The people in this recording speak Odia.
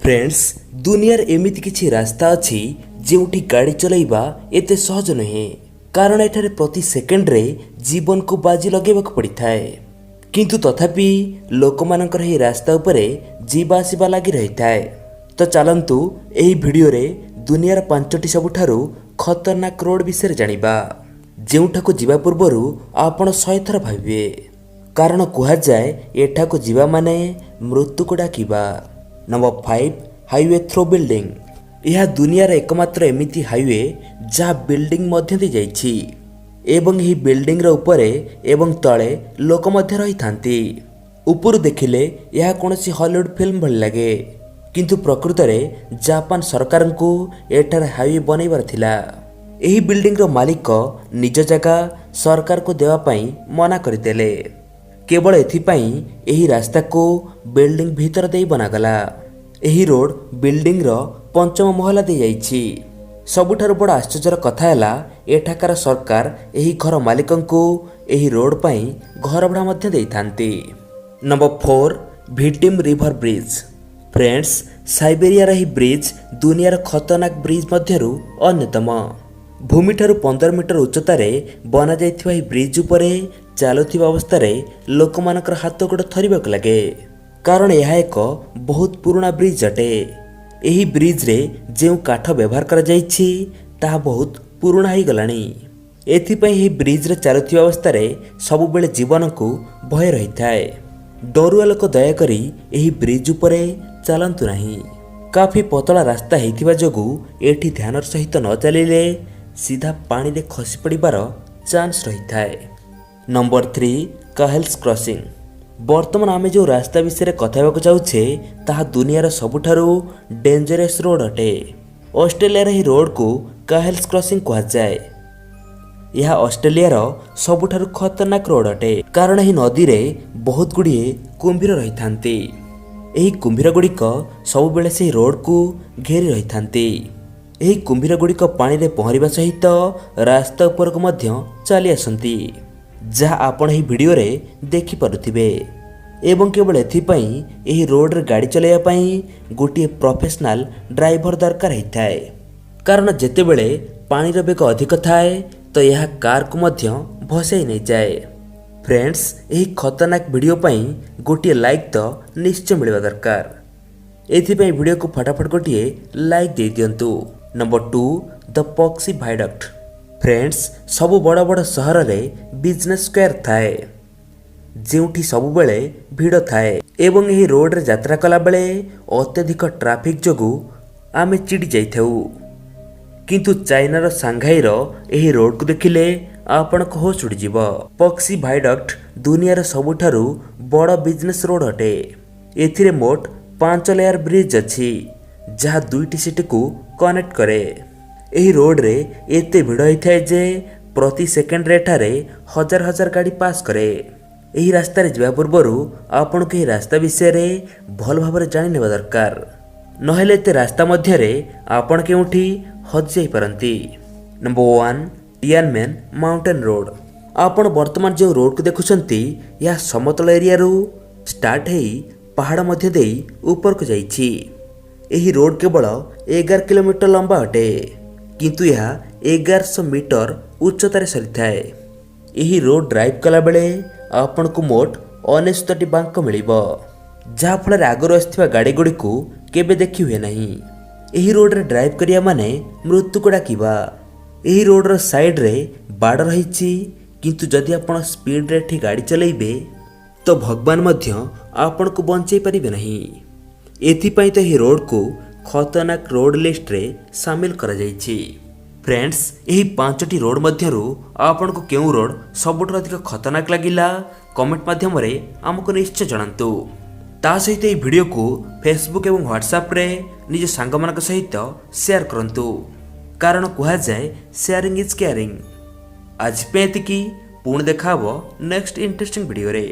ଫ୍ରେଣ୍ଡସ୍, ଦୁନିଆରେ ଏମିତି କିଛି ରାସ୍ତା ଅଛି, ଯେଉଁଠି ଗାଡ଼ି ଚଲାଇବା ଏତେ ସହଜ ନୁହେଁ, କାରଣ ଏଠାରେ ପ୍ରତି ସେକେଣ୍ଡରେ ଜୀବନକୁ ବାଜି ଲଗାଇବାକୁ ପଡ଼ିଥାଏ। କିନ୍ତୁ ତଥାପି ଲୋକମାନଙ୍କର ଏହି ରାସ୍ତା ଉପରେ ଯିବା ଆସିବା ଲାଗି ରହିଥାଏ। ତ ଚାଲନ୍ତୁ, ଏହି ଭିଡ଼ିଓରେ ଦୁନିଆର ପାଞ୍ଚଟି ସବୁଠାରୁ ଖତରନାକ ରୋଡ଼ ବିଷୟରେ ଜାଣିବା, ଯେଉଁଠାକୁ ଯିବା ପୂର୍ବରୁ ଆପଣ 100 ଥର ଭାବିବେ, କାରଣ କୁହାଯାଏ ଏଠାକୁ ଯିବା ମାନେ ମୃତ୍ୟୁକୁ ଡାକିବା। Number 5, highway through building. ଏହା ଦୁନିଆର ଏକମାତ୍ର ଏମିତି ହାଇୱେ, ଯାହା ବିଲ୍ଡିଂ ମଧ୍ୟ ଦେଇ ଯାଇଛି ଏବଂ ଏହି ବିଲ୍ଡିଂର ଉପରେ ଏବଂ ତଳେ ଲୋକ ମଧ୍ୟ ରହିଥାନ୍ତି। ଉପରୁ ଦେଖିଲେ ଏହା କୌଣସି ହଲିଉଡ୍ ଫିଲ୍ମ ଭଳି ଲାଗେ, କିନ୍ତୁ ପ୍ରକୃତରେ ଜାପାନ ସରକାରଙ୍କୁ ଏଠାରେ ହାଇୱେ ବନେଇବାର ଥିଲା। ଏହି ବିଲ୍ଡିଂର ମାଲିକ ନିଜ ଜାଗା ସରକାରକୁ ଦେବା ପାଇଁ ମନା କରିଦେଲେ। କେବଳ ଏଥିପାଇଁ ଏହି ରାସ୍ତାକୁ ବିଲ୍ଡିଂ ଭିତର ଦେଇ ବନାଗଲା। ଏହି ରୋଡ ବିଲ୍ଡିଂର ପଞ୍ଚମ ମହଲା ଦେଇ ଯାଇଛି। ସବୁଠାରୁ ବଡ଼ ଆଶ୍ଚର୍ଯ୍ୟର କଥା ହେଲା, ଏଠାକାର ସରକାର ଏହି ଘର ମାଲିକଙ୍କୁ ଏହି ରୋଡ ପାଇଁ ଘର ଭଡ଼ା ମଧ୍ୟ ଦେଇଥାନ୍ତି। Number 4, Vitim river bridge. Friends, ସାଇବେରିଆର ଏହି ବ୍ରିଜ୍ ଦୁନିଆର ଖତରନାକ ବ୍ରିଜ୍ ମଧ୍ୟରୁ ଅନ୍ୟତମ। ଭୂମିଠାରୁ 15 ମିଟର ଉଚ୍ଚତାରେ ବନାଯାଇଥିବା ଏହି ବ୍ରିଜ୍ ଉପରେ ଚାଲୁଥିବା ଅବସ୍ଥାରେ ଲୋକମାନଙ୍କର ହାତ ଗୋଡ଼ ଥରିବାକୁ ଲାଗେ, କାରଣ ଏହା ଏକ ବହୁତ ପୁରୁଣା ବ୍ରିଜ୍ ଅଟେ। ଏହି ବ୍ରିଜ୍ରେ ଯେଉଁ କାଠ ବ୍ୟବହାର କରାଯାଇଛି, ତାହା ବହୁତ ପୁରୁଣା ହୋଇଗଲାଣି। ଏଥିପାଇଁ ଏହି ବ୍ରିଜ୍ରେ ଚାଲୁଥିବା ଅବସ୍ଥାରେ ସବୁବେଳେ ଜୀବନକୁ ଭୟ ରହିଥାଏ। ଡରୁଆ ଲୋକ ଦୟାକରି ଏହି ବ୍ରିଜ୍ ଉପରେ ଚାଲନ୍ତୁ ନାହିଁ। କାଫି ପତଳା ରାସ୍ତା ହେଇଥିବା ଯୋଗୁଁ ଏଠି ଧ୍ୟାନର ସହିତ ନ ଚାଲିଲେ ସିଧା ପାଣିରେ ଖସି ପଡ଼ିବାର ଚାନ୍ସ ରହିଥାଏ। Number 3, Cahills crossing. ବର୍ତ୍ତମାନ ଆମେ ଯେଉଁ ରାସ୍ତା ବିଷୟରେ କଥା ହେବାକୁ ଯାଉଛେ, ତାହା ଦୁନିଆର ସବୁଠାରୁ ଡେଞ୍ଜରସ୍ ରୋଡ଼ ଅଟେ। ଅଷ୍ଟ୍ରେଲିଆର ଏହି ରୋଡ଼କୁ କାହେଲ୍ସ କ୍ରସିଂ କୁହାଯାଏ। ଏହା ଅଷ୍ଟ୍ରେଲିଆର ସବୁଠାରୁ ଖତରନାକ ରୋଡ଼ ଅଟେ, କାରଣ ଏହି ନଦୀରେ ବହୁତ ଗୁଡ଼ିଏ କୁମ୍ଭୀର ରହିଥାନ୍ତି। ଏହି କୁମ୍ଭୀର ଗୁଡ଼ିକ ସବୁବେଳେ ସେହି ରୋଡ଼କୁ ଘେରି ରହିଥାନ୍ତି। ଏହି କୁମ୍ଭୀର ଗୁଡ଼ିକ ପାଣିରେ ପହଁରିବା ସହିତ ରାସ୍ତା ଉପରକୁ ମଧ୍ୟ ଚାଲି ଆସନ୍ତି, ଯାହା ଆପଣ ଏହି ଭିଡ଼ିଓରେ ଦେଖିପାରୁଥିବେ। ଏବଂ କେବଳ ଏଥିପାଇଁ ଏହି ରୋଡ଼ରେ ଗାଡ଼ି ଚଲାଇବା ପାଇଁ ଗୋଟିଏ ପ୍ରଫେସନାଲ ଡ୍ରାଇଭର ଦରକାର ହେଇଥାଏ, କାରଣ ଯେତେବେଳେ ପାଣିର ବେଗ ଅଧିକ ଥାଏ, ତ ଏହା କାରକୁ ମଧ୍ୟ ଭସାଇ ନେଇଯାଏ। ଫ୍ରେଣ୍ଡସ୍, ଏହି ଖତରନାକ ଭିଡ଼ିଓ ପାଇଁ ଗୋଟିଏ ଲାଇକ୍ ତ ନିଶ୍ଚୟ ମିଳିବା ଦରକାର। ଏଥିପାଇଁ ଭିଡ଼ିଓକୁ ଫଟାଫଟ ଗୋଟିଏ ଲାଇକ୍ ଦେଇଦିଅନ୍ତୁ। ନମ୍ବର 2, ଦ ପକ୍ସି ଭାଇଡକ୍ଟ। ଫ୍ରେଣ୍ଡସ୍, ସବୁ ବଡ଼ ବଡ଼ ସହରରେ ବିଜନେସ୍ ସ୍କୋୟାର ଥାଏ, ଯେଉଁଠି ସବୁବେଳେ ଭିଡ଼ ଥାଏ ଏବଂ ଏହି ରୋଡ଼ରେ ଯାତ୍ରା କଲାବେଳେ ଅତ୍ୟଧିକ ଟ୍ରାଫିକ୍ ଯୋଗୁଁ ଆମେ ଚିଡ଼ି ଯାଇଥାଉ। କିନ୍ତୁ ଚାଇନାର ସାଂଘାଇର ଏହି ରୋଡ଼କୁ ଦେଖିଲେ ଆପଣଙ୍କ ହୋସ୍ ଉଡ଼ିଯିବ। ପକ୍ସି ଭାଇଡକ୍ଟ ଦୁନିଆର ସବୁଠାରୁ ବଡ଼ ବିଜନେସ୍ ରୋଡ଼ ଅଟେ। ଏଥିରେ ମୋଟ ପାଞ୍ଚ ଲେୟାର ବ୍ରିଜ୍ ଅଛି, ଯାହା ଦୁଇଟି ସିଟିକୁ କନେକ୍ଟ କରେ। ଏହି ରୋଡ଼ରେ ଏତେ ଭିଡ଼ ହୋଇଥାଏ ଯେ ପ୍ରତି ସେକେଣ୍ଡରେ ଏଠାରେ ହଜାର ହଜାର ଗାଡ଼ି ପାସ୍ କରେ। ଏହି ରାସ୍ତାରେ ଯିବା ପୂର୍ବରୁ ଆପଣଙ୍କୁ ଏହି ରାସ୍ତା ବିଷୟରେ ଭଲ ଭାବରେ ଜାଣିନେବା ଦରକାର, ନହେଲେ ଏତେ ରାସ୍ତା ମଧ୍ୟରେ ଆପଣ କେଉଁଠି ହଜିଯାଇପାରନ୍ତି। Number 1, Tianmen mountain road. ଆପଣ ବର୍ତ୍ତମାନ ଯେଉଁ ରୋଡ଼କୁ ଦେଖୁଛନ୍ତି, ଏହା ସମତଳ ଏରିଆରୁ ଷ୍ଟାର୍ଟ ହେଇ ପାହାଡ଼ ମଧ୍ୟ ଦେଇ ଉପରକୁ ଯାଇଛି। ଏହି ରୋଡ଼ କେବଳ 11 କିଲୋମିଟର ଲମ୍ବା ଅଟେ, କିନ୍ତୁ ଏହା 1100 ମିଟର ଉଚ୍ଚତାରେ ସରିଥାଏ। ଏହି ରୋଡ଼ ଡ୍ରାଇଭ୍ କଲାବେଳେ ଆପଣଙ୍କୁ ମୋଟ 99ଟି ବାଙ୍କ ମିଳିବ, ଯାହାଫଳରେ ଆଗରୁ ଆସିଥିବା ଗାଡ଼ିଗୁଡ଼ିକୁ କେବେ ଦେଖି ହୁଏ ନାହିଁ। ଏହି ରୋଡ଼ରେ ଡ୍ରାଇଭ୍ କରିବା ମାନେ ମୃତ୍ୟୁକୁ ଡାକିବା। ଏହି ରୋଡ଼ର ସାଇଡ଼ରେ ବାଡ଼ ରହିଛି, କିନ୍ତୁ ଯଦି ଆପଣ ସ୍ପିଡ଼ରେ ଏଠି ଗାଡ଼ି ଚଲାଇବେ, ତ ଭଗବାନ ମଧ୍ୟ ଆପଣଙ୍କୁ ବଞ୍ଚାଇ ପାରିବେ ନାହିଁ। ଏଥିପାଇଁ ତ ଏହି ରୋଡ଼କୁ ଖତରନାକ ରୋଡ଼ ଲିଷ୍ଟରେ ସାମିଲ କରାଯାଇଛି। ଫ୍ରେଣ୍ଡସ୍, ଏହି ପାଞ୍ଚଟି ରୋଡ଼ ମଧ୍ୟରୁ ଆପଣଙ୍କୁ କେଉଁ ରୋଡ଼ ସବୁଠାରୁ ଅଧିକ ଖତରନାକ ଲାଗିଲା, କମେଣ୍ଟ ମାଧ୍ୟମରେ ଆମକୁ ନିଶ୍ଚୟ ଜଣାନ୍ତୁ। ତା ସହିତ ଏହି ଭିଡ଼ିଓକୁ ଫେସବୁକ୍ ଏବଂ ହ୍ୱାଟ୍ସଆପ୍ରେ ନିଜ ସାଙ୍ଗମାନଙ୍କ ସହିତ ସେୟାର କରନ୍ତୁ, କାରଣ କୁହାଯାଏ, ସେୟାରିଂ is caring. ଆଜି ପାଇଁ ଏତିକି। ପୁଣି ଦେଖା ହେବ ନେକ୍ସଟ ଇଣ୍ଟରେଷ୍ଟିଂ ଭିଡ଼ିଓରେ।